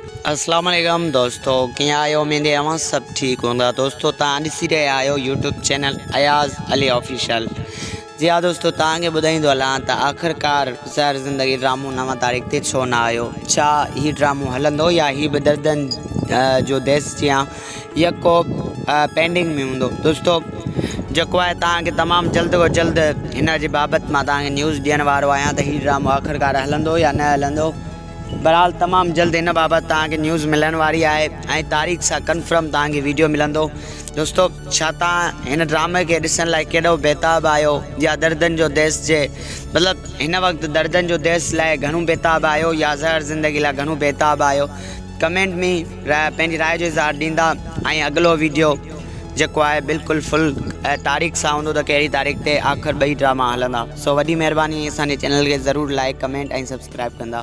اسلام عليڪم دوستو ڪيئن آهيو اميد اوهان سڀ ٺيڪ هوندا دوستو توهان ڏسي رهيا آهيو YouTube channel Ayaz Ali official جي ها دوستو توهان کي ٻڌائيندو هلان ته آخرڪار زهر زندگي ڊرامو 9 تاريخ تي ڇو نه آيو ڇا هي ڊرامو هلندو يا هي به دردن جو ديس جيان يڪو پينڊنگ ۾ هوندو دوستو جيڪو آهي توهان کي تمام جلد کان جلد هن جي بابت مان توهان کي نيوز ڏيڻ وارو آهيان ته هي ڊرامو آخرڪار هلندو يا نه هلندو بھرحال تمام جلد ان بابت توهان کي نيوز ملڻ واري آهي ۽ تاريخ سان ڪنفرم توهان کي ويڊيو ملندو دوستو ڇا توهان هن ڊرامي کي ڏسڻ لاء ڪيڏو بيتاب آهيو يا دردن جو ديس جي مطلب هن وقت دردن جو ديس لاء گهڻو بيتاب آهيو يا زهر زندگي لاء گهڻو بيتاب آهيو ڪمينٽ ۾ پنهنجي راء جو اظهار ڏيندا ۽ اڳلو ويڊيو جيڪو آهي بلڪل فل تاريخ سان هوندو ته ڪهڙي تاريخ تي آخر ٻئي ڊراما هلندا سو وڏي مهرباني اسان جي چينل کي ضرور لائڪ ڪمينٽ ۽ سبسڪرائب ڪندا.